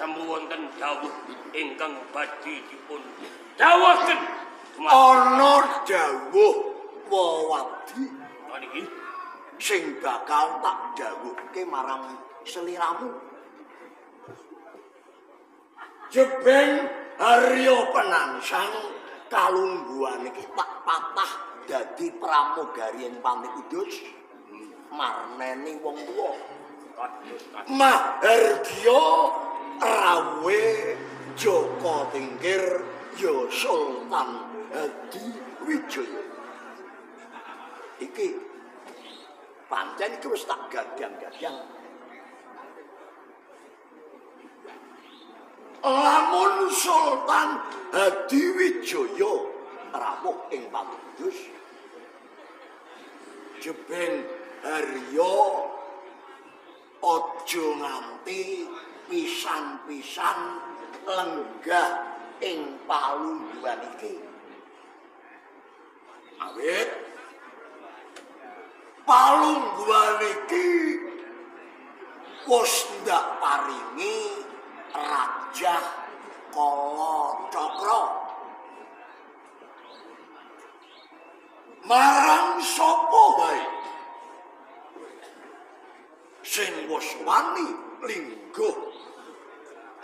Semu wonten dawuh ingkang badhe dipun dawuhaken. Ana dawuh wewadi niki sing bakal tak dawuhke marang seliramu. Jebeng Harya Penangsang kalungguhan iki tak patah dadi pramugari ing Panti Kudus marneni wong tuwa. Mahargya rawuhe Jaka Tingkir ya Sultan Hadi Wijaya. Iki pancen iki wis tak gadang-gadang. Lamun Sultan Hadi Wijaya rawuh ing Panti Kudus, Jebeng Harya aja nganti pisan-pisan lenggah ing palungguhan iki. Awit palungguhan iki wis ndak paringi Rajah Kalacakra. Marang sapa wae sing wis wani lingguh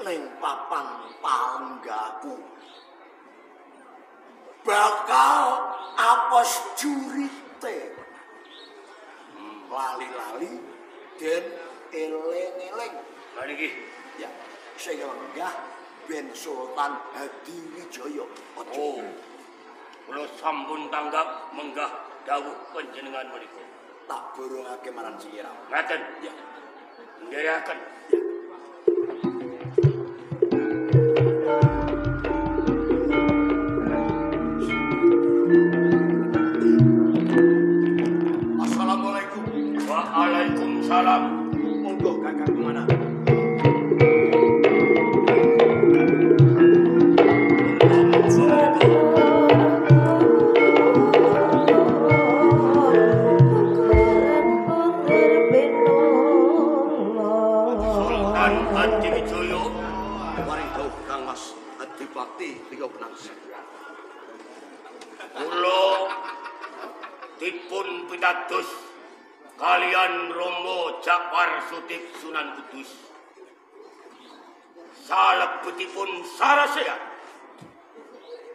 ning papan palenggaku bakal apes jurite. Lali-lali den eling-eling. Lha niki ya sing lenggah ben Sultan Hadi Wijaya. Oh. Kula sampun tanggap menggah dawuh panjenengan menika. Tak borongake marang sliramu. Ngaten. Ya. Nggih. Assalamualaikum. Waalaikumsalam. Monggo Kakang kemana? Kula dipun pitados kalian Rama Jakfar Sudik Sunan Kudus. Salebetipun sarasehan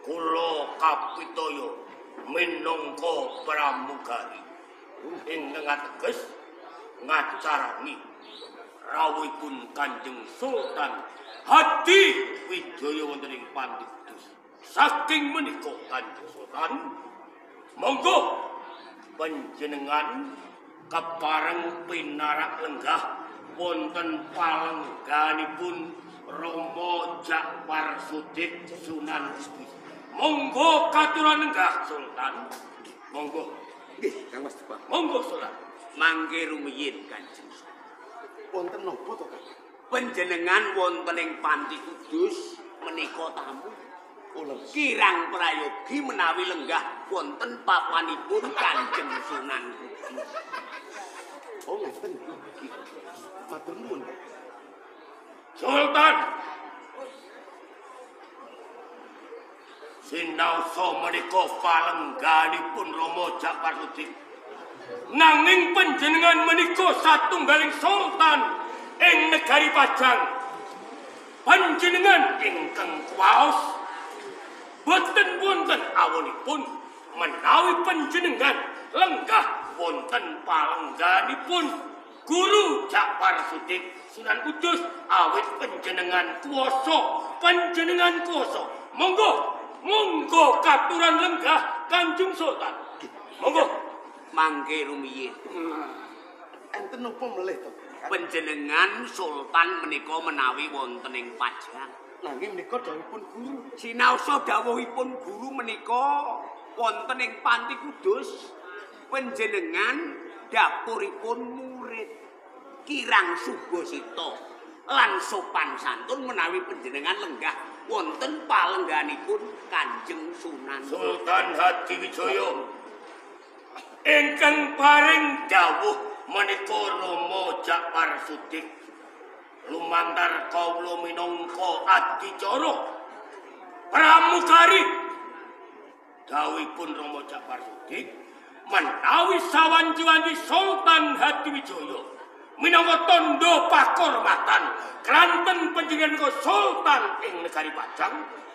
kula kapitaya minangka pramugari ingkang ateges ngacarani rawuhipun Kanjeng Sultan Hadi Wijaya wonten ing Panti Kudus. Saking menika Kanjeng Sultan, monggo panjenengan kepareng pinarak lenggah wonten palengganipun Rama Jakfar Sudik Sunan Kudus. Monggo katuran lenggah Sultan. Monggo. Nggih, Kang Mas Depak. Monggo Sultan. Mangke rumiyin Kanjeng Sultan. Wonten napa to, Kang? Panjenengan wonten ing Panti Kudus menika tamu. Kirang prayogi menawi lenggah wonten papanipun Kanjeng Sunan Kudus. Oh, ngeten. Matur nuwun. Sultan. Sinaosa menika palengganipun Rama Jakfar Sudik. Nanging panjenengan menika satunggaling sultan ing negari Pajang. Panjenengan ingkang kuwaos boten wonten awonipun menawi panjenengan lenggah wonten palengganipun Guru Jakfar Sudik Sunan Kudus awit panjenengan kuwasa, panjenengan kuwasa. Monggo, monggo katuran lenggah Kanjeng Sultan. Monggo. Mangke rumiyin. Enten napa melih to? Panjenengan Sultan menika menawi wonten ing Pajang. Nanging menika dawuhipun guru. Sinaosa dawuhipun guru menika wonten ing Panti Kudus panjenengan dapuripun murid kirang subasita lan sopan santun menawi panjenengan lenggah wonten palengganipun Kanjeng Sunan Sultan Hadi Wijaya ingkang paring dawuh menika Rama Jakfar Sudik. Lumantar kawula minangka adicara pramugari. Dawuhipun Rama Ja'far Shodiq menawi sawanci-wanci Sultan Hadiwijaya minangka tandha pakurmatan kranten panjenengan Sultan ing negari Pajang,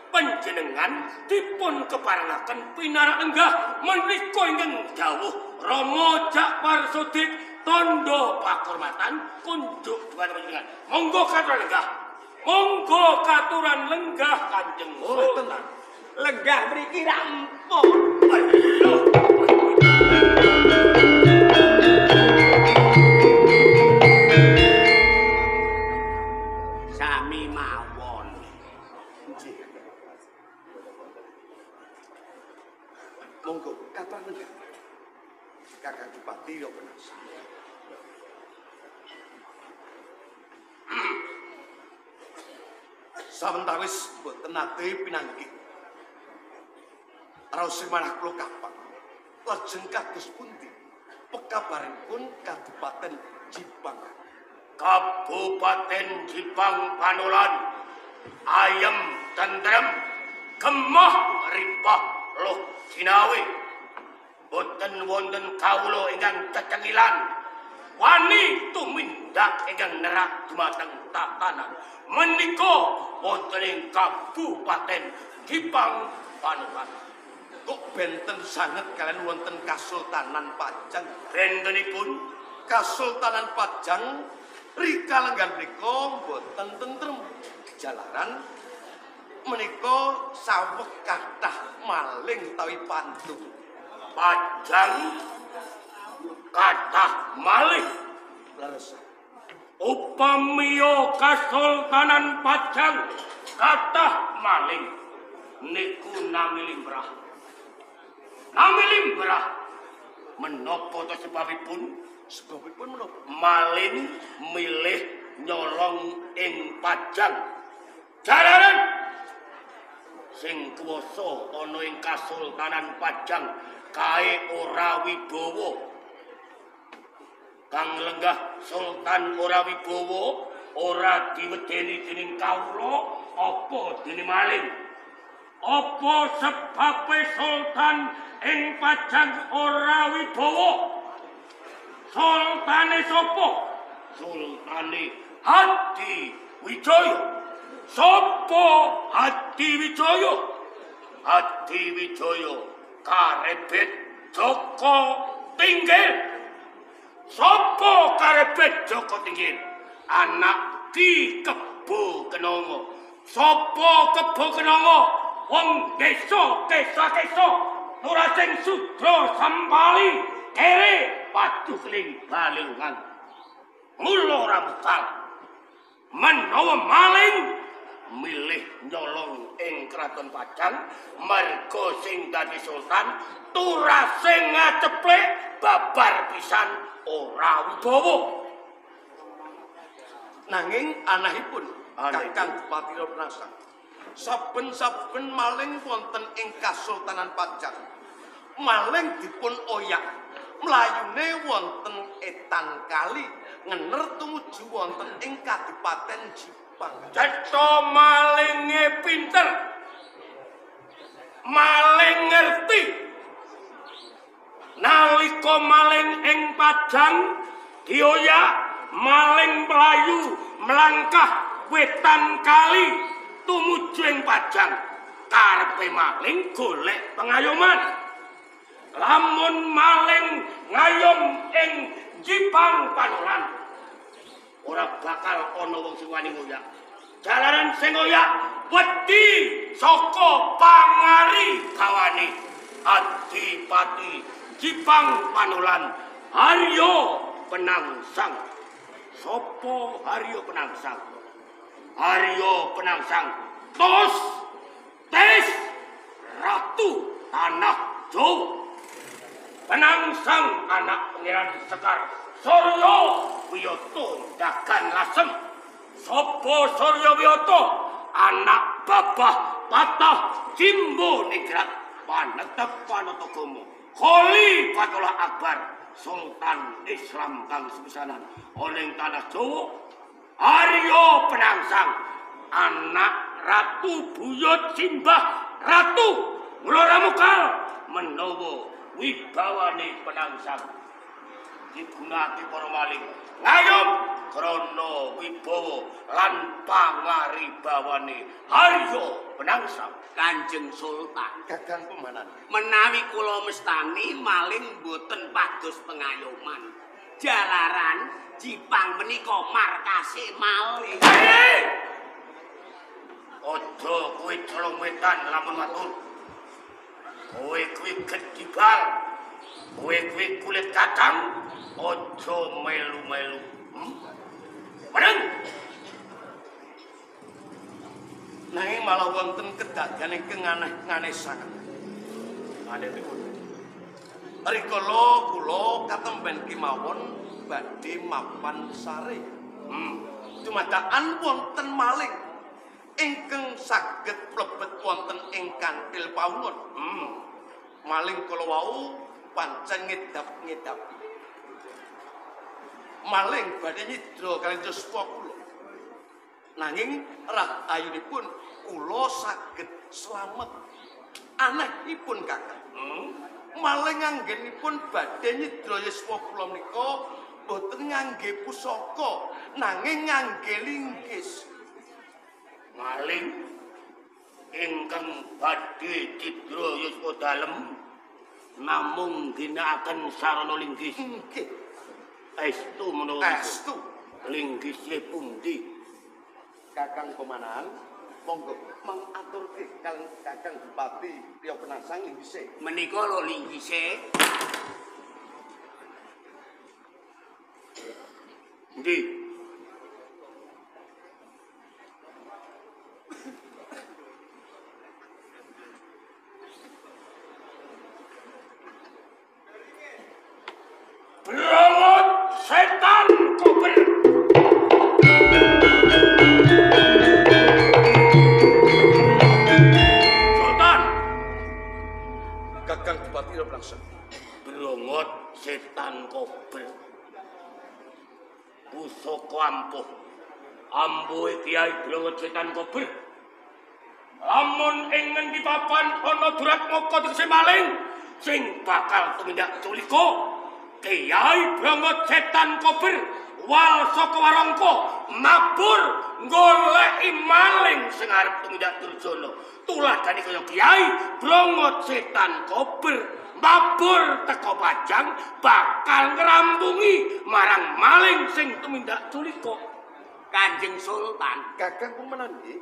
panjenengan dipun keparengaken pinarak lenggah menika ingkang dawuh Rama Ja'far Shodiq tandha pakurmatan kunjuk dhumateng panjenengan. Monggo katuran lenggah. Monggo katuran lenggah Kanjeng Sultan. Lenggah mriki rampun. Sami mawon. Nggih. Monggo katuran lenggah. Kakang Bupati yo penasaran. Sawentawis mboten nate pinanggih. Raos manah kula kapak. Lajeng kados pundi pekabaranipun Kabupaten Jipang? Kabupaten Jipang Panolan ayem tentrem gemah ripah loh jinawi. Boten wonten kawula ingkang cecengilan wani tumindak ingkang nerak dumateng tatanan menika wonten ing Kabupaten Jipang Panolan. Kok benten sanget kalian wonten Kasultanan Pajang? Bentenipun Kasultanan Pajang rika lenggan menika mboten tentrem. Jalaran menika saweg kathah maling utawi pantu. Pajang kathah maling. Leres. Upamiya Kasultanan Pajang kathah maling niku nami limrah. Nami limrah menapa ta sebabipun? Sebabipun menapa? Maling milih nyolong ing Pajang. Jalaran sing kuwasa ana ing Kasultanan Pajang kae ora wibawa. Kang lenggah Sultan ora wibawa, ora diwedeni dening kawula apa dene maling. Apa sebabe Sultan ing Pajang ora wibawa? Sultane sapa? Sultane Hadiwijaya. Sapa Hadiwijaya? Hadiwijaya karebet Joko Tingkir. Sapa karebet Joko Tingkir? Anak Ki Kebo Kenongo. Sapa Kebo Kenongo? Wong desa kesa-kesa turasing sudra sampali kere padukeling balungan. Mula ora mukal menawa maling milih nyolong ing Kraton Pajang merga sing dadi sultan turasing ngaceplek babar pisan ora wibawa. Nanging anahipun Kakang Bupati Penangsang saben-saben maling wonten ing Kasultanan Pajang maling dipun oyak mlayune wonten etan kali ngener tumuju wonten ing Kadipaten Jipang. Cetha malinge pinter, maling ngerti. Nalika maling ing Pajang dioyak, maling mlayu melangkah wetan kali tumuju ing Pajang. Karepe maling golek pengayoman. Lamun maling ngayom ing Jipang Panolan ora bakal ana wong sing wani ngoyak. Jalaran sing ngoyak wedi saka pangari gawane Adipati Jipang Panolan Haryo Penangsang. Sapa Haryo Penangsang? Haryo Penangsang tos tes Ratu Tanah Jawa. Penangsang anak Pangeran Sekar Surya Wiyoto Dagan Lasem. Sapa Surya Wiyoto? Anak Babah Patah Jimbo Ningrat Panetep Panatagama Khalifatullah Akbar Sultan Islam kang sepisanan ana ing tanah Jawa. Arya Penangsang anak Ratu Buyut Simbah Ratu Nglora Mokal menawa wibawane Penangsang digunakake para maling ngayom krana wibawa lan pangaribawane Arya Penangsang. Kanjeng Sultan, Kakang Pemanan, menawi kula mestani maling boten pados pengayoman. Jalaran Jipang menika markase maling. Aja kowe colong wetan lamun matur. Kowe kuwi gedibal. Kowe kuwi kulit kacang. Aja melu-melu. Meneng. Nanging malah wonten kedadian ingkang aneh-aneh sanget. Aneh pripun? Rikala kula katemben kemawon badhe mapan sare. Dumadakan wonten maling ingkang saged mlebet wonten ing kantil pawon. Maling kala wau pancen ngedap-ngedapi. Maling badhe nyidra kaliyan yuswa kula. Nanging rahayunipun kula saged slamet. Anehipun Kakang. Maling anggenipun badhe nyidra yuswa kula menika boten ngangge pusaka, nanging ngangge linggis. Maling ingkang badhe cidra yuswa dalem namung ginakaken sarana linggis. Nggih. Estu menawa estu. Linggise pundi? Kakang Pemanan, monggo mangaturke kaliyan Kakang Bupati Priya Penangsang linggise. Menika lho linggise. Nggih. Brongot setan kober. Sultan, Kakang Bupati Priya Penangsang. Brongot setan kober. Pusaka ampuh. Ampuhe Kyai Brongot setan kober. Lamun ing ngendi papan ana duratmaka tegese maling sing bakal tumindak culika. Kyai Brongot setan kober wal saka warangka mabur goleki maling sing arep tumindak durjana. Tuladhane kaya Kyai Brongot setan kober mabur teko Pajang bakal ngrampungi marang maling sing tumindak culika. Kanjeng Sultan, Kakang Pemanan nggih.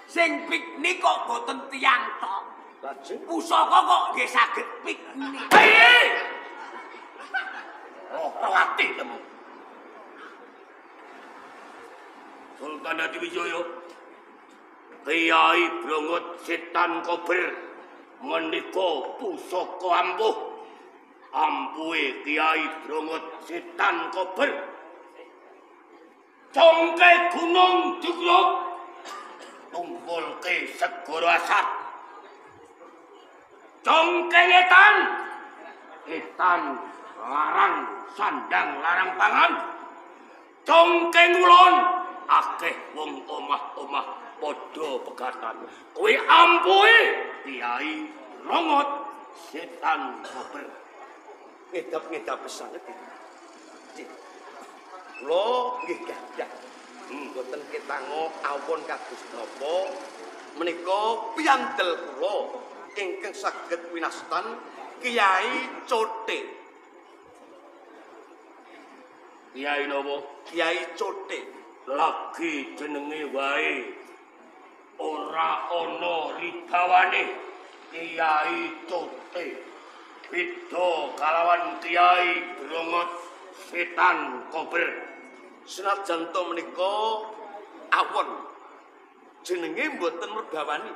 Sing piknik kok boten tiyang tok. Lajeng pusaka kok nggih saged piknik. Loro ati temu. Sultan Hadiwijaya, Kyai Brongot setan kober menika pusaka ampuh. Ampuhe Kyai Brongot setan kober. Congke gunung jugruk tumpulke segara asat. Congke ngetan etan larang sandang larang pangan. Congke ngulon akeh wong omah-omah padha pegatan. Kuwi ampuhe Kyai Brongot setan kober. Ngedap-ngedap sanget iki. Kula nggih gadah. Mboten ketango awon kados napa menika piyandel kula ingkang saged winastan Kyai Cote. Kyai napa? Kyai Cote. Lagi jenenge wae ora ana ribawane Kyai Cote. Beda kalawan Kyai Brongot setan kober. Senajan to menika awon jenenge mboten merbawani.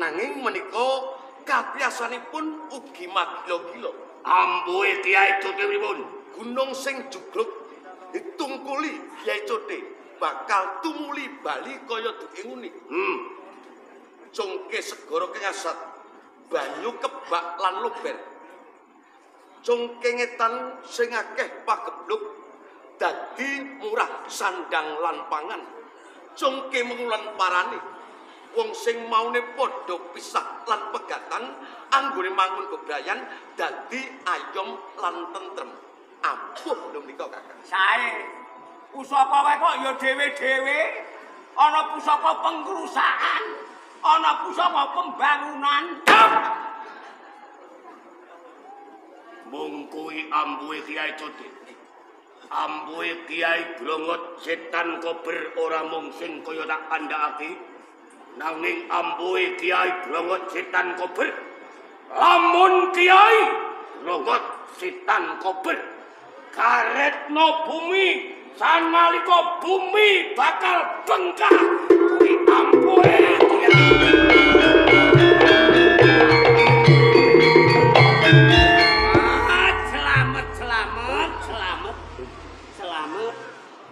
Nanging menika kapiyasanipun ugi magila-gila. Ampuhe Kyai Cote pripun? Gunung sing jugruk ditungkuli Kyai Cote bakal tumuli bali kaya duke nguni. Congke segara kengasat, banyu kebak lan luber. Congke ngetan sing akeh pagebluk Dadi murah sandang lan pangan. Jongke mengulan parane. Wong sing maune padha pisah lan pegatan anggone mangun bebrayan dadi ayom lan tentrem. Ampuh lho menika Kakang. Sae. Pusaka wae kok ya dhewe-dhewe. Ana pusaka pengrusakan, ana pusaka pembangunan. Mung kuwi ampuhe Kyai Codhe. Ampuhe Kyai Blongot Setan Kober ora mung sing kaya tak kandhakake, nanging ampuhe Kyai Blongot Setan Kober lamun Kyai Blongot Setan Kober karetno bumi sanalika bumi bakal bengkak kuwi ampuhe Kyai.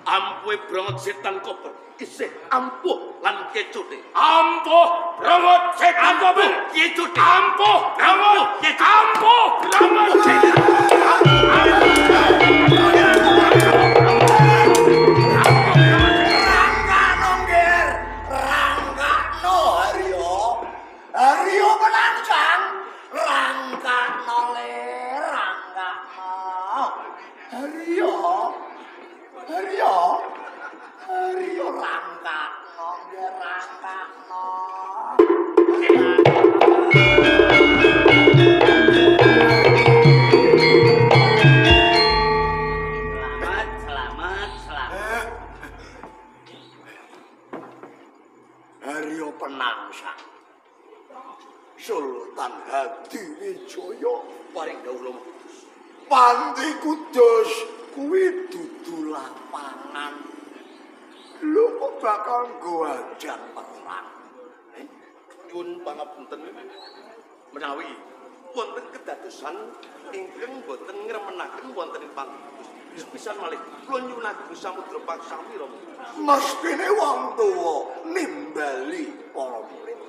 Ampuhe Blongot Setan Kober isih ampuh lan kecute. Ampuh Blongot Setan Kober kecute. Ampuh Blongot, ampuh Blongot Setan. Rangkano nggir, rangkano Haryo. Haryo penangsang, rangkano le, rangkano. Haryo. Haryo, Haryo rangkano, nggih rangkano. Selamat, selamat, selamat. Haryo penangsang, Sultan Hadiwijaya paring dawuh Rama Kudus. Panti Kudus kuwi dudu lapangan. Lho kok bakal nggo ajang perang? Nyuwun pangapunten menawi wonten kedadosan ingkang boten ngremenaken wonten ing Panti Kudus. Sepisan malih kula nyuwun agung samudra paksawi Rama. Mestine wong tuwa nimbali para murid.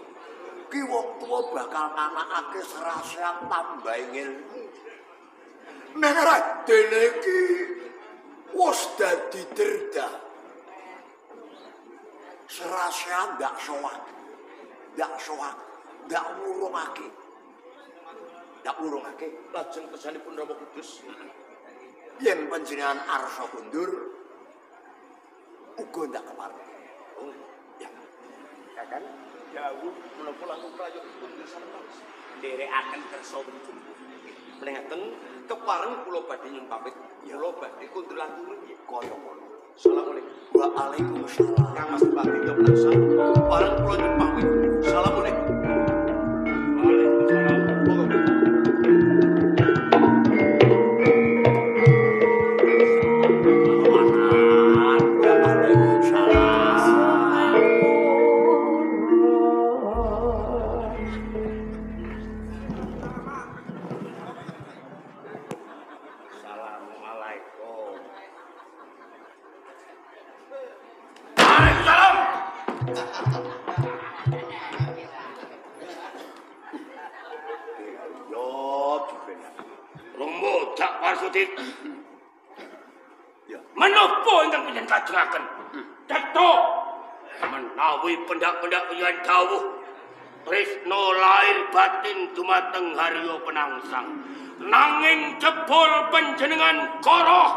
Ki wong tuwa bakal nganakake serasean tambahing ilmu. Neng Raden iki wis dadi derda. Serasean ndak sowan. Ndak sowan, ndak wurungake. Ndak wurungake. Lajeng kesanipun Rama Kudus, yen panjenengan arsa kundur uga ndak kepareng. Oh, ya. Kakang dawuh menapa langkung prayogi kundur sareng nderekaken kersa wujud. Menengaken kepareng kula badhe nyuwun pamit. Kula badhe kundur langkung nggih. Kaya ngono. Assalamualaikum. Waalaikumsalam. Kang Mas Bupati Penangsang, pareng kula nyuwun pamit. Assalamualaikum. Waalaikumsalam. Monggo. Waalaikumsalam. Assalamualaikum. Waalaikumsalam. Yo dibenak. Romo Jak Warsudi. Ya. Menapa ingkang panjenengan kajengaken? Cetha menawi pendak-pendak panjenengan dawuh tresna lahir batin dumateng Haryo Penangsang. Nanging jebul panjenengan goroh,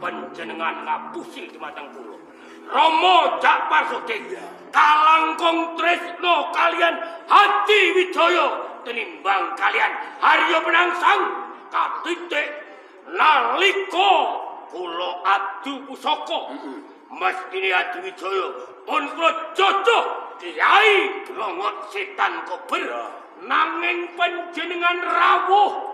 panjenengan ngapusi dumateng kula. Rama Jak Warsudi kalangkung tresna kalian Hadiwijaya tenimbang kalian Haryo Penangsang katitik nalika kula adu pusaka. Mestine Hadiwijaya pun kula jojoh Kyai Blongot Setan Kober. Nanging panjenengan rawuh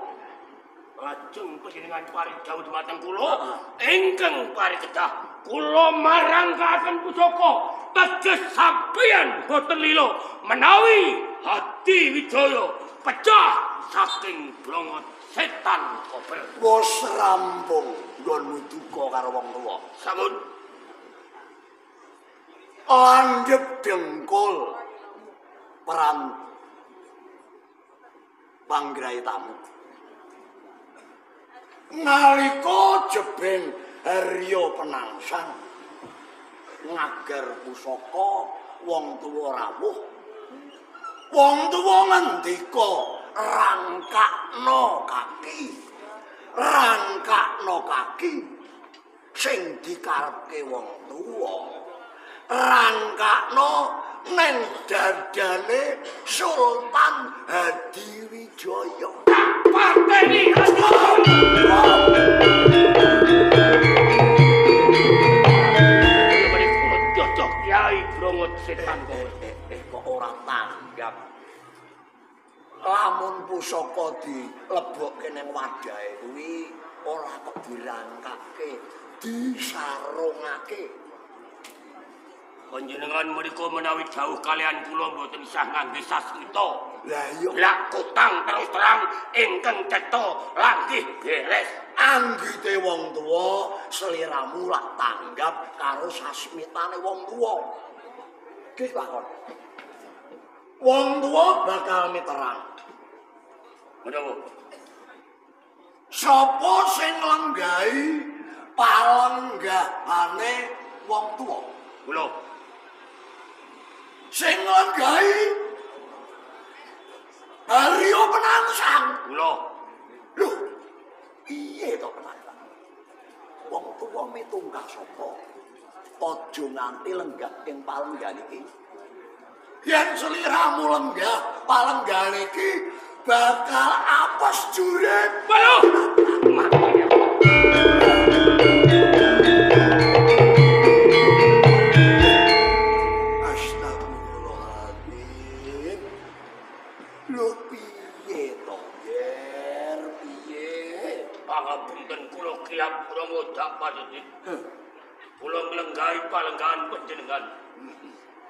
lajeng panjenengan paring dawuh dumateng kula ingkang parikedhah kula marangkaken pusaka teges sampeyan boten lila menawi Hadiwijaya pecah saking Blongot Setan Kober. Wis rampung nggonmu duka karo wong tuwa. Sampun. Landhep dengkul peran panggraitamu. Nalika jebeng Harya Penangsang ngagar pusaka wong tuwa rawuh. Wong tuwa ngendika rangkakno kaki. Rangkakno kaki sing dikarepke wong tuwa. Rangkakno neng dadane Sultan Hadiwijaya. Pateni Kyai Brongot setan kowe. Kok ora tanggap. Lamun pusaka dilebokke ning wadahe kuwi ora kok dirangkake, disarungake. Panjenengan mriku menawi jauh kalian kula mboten sah ngangge sasmita. Lah iya. Lak kutang terus terang ingkang cetha langgih beres. Anggite wong tuwa seliramu lak tanggap karo sasmitane wong tuwa. Iki lakon. Wong tuwa bakal miterang. Menapa? Sapa sing lenggahi palenggahane wong tuwa? Kula. Sing lenggahi Harya Penangsang. Kula. Lho, piye to Penangsang? Wong tuwa mitungkah sapa? Aja nganti lenggah ing palenggahan iki. Yen seliramu lenggah palenggahan iki bakal apes jurit. Waduh. Astagfirullahaladzim. Lho piye to, Yer? Piye? Pangapunten kula Kyai Bromo dak padheti. Kula nglenggahi palenggahan panjenengan.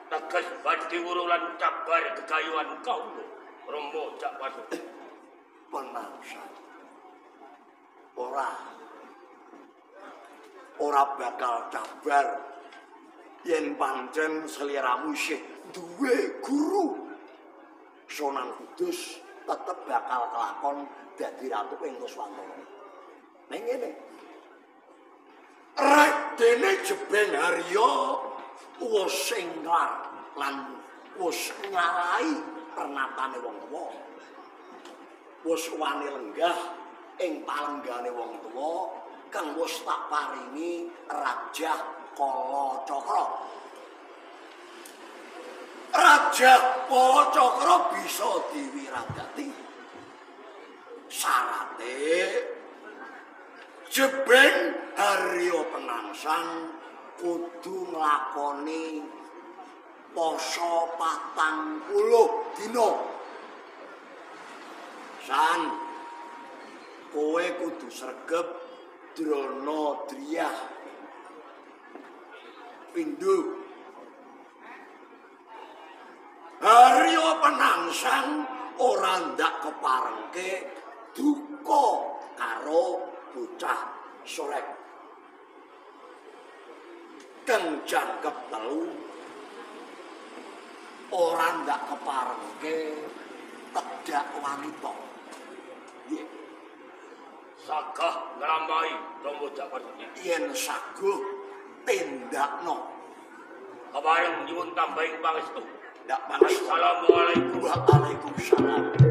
Teges badhe wurung lan cabar gegayuhan kawula Romo jak padheti. Penangsang. Ora bakal cabar yen pancen seliramu isih duwe guru. Sunan Kudus tetep bakal kelakon dadi ratu ing Nuswantara. Ning ngene. Redene Jebeng Harya wis singlar lan wis ngalahi pernatane wong tuwa. Wis wani lenggah ing palenggahane wong tuwa kang wis tak paringi Rajah Kalacakra. Rajah Kalacakra bisa diwiradati. Syarate Jebeng Harya Penangsang kudu nglakoni poso 40 dina. San, kowe kudu sregep drana driyah pindho. Harya Penangsang ora ndak keparengke duka karo bocah sorek. Kang jangkep telu ora ndak keparengke tedak wanita. Nggih. Sagah nglampahi Romo jak padheti. Yen saguh tindakno. Kepareng nyuwun tambahing pangestu. Ndak pangestu. Assalamualaikum. Waalaikumsalam.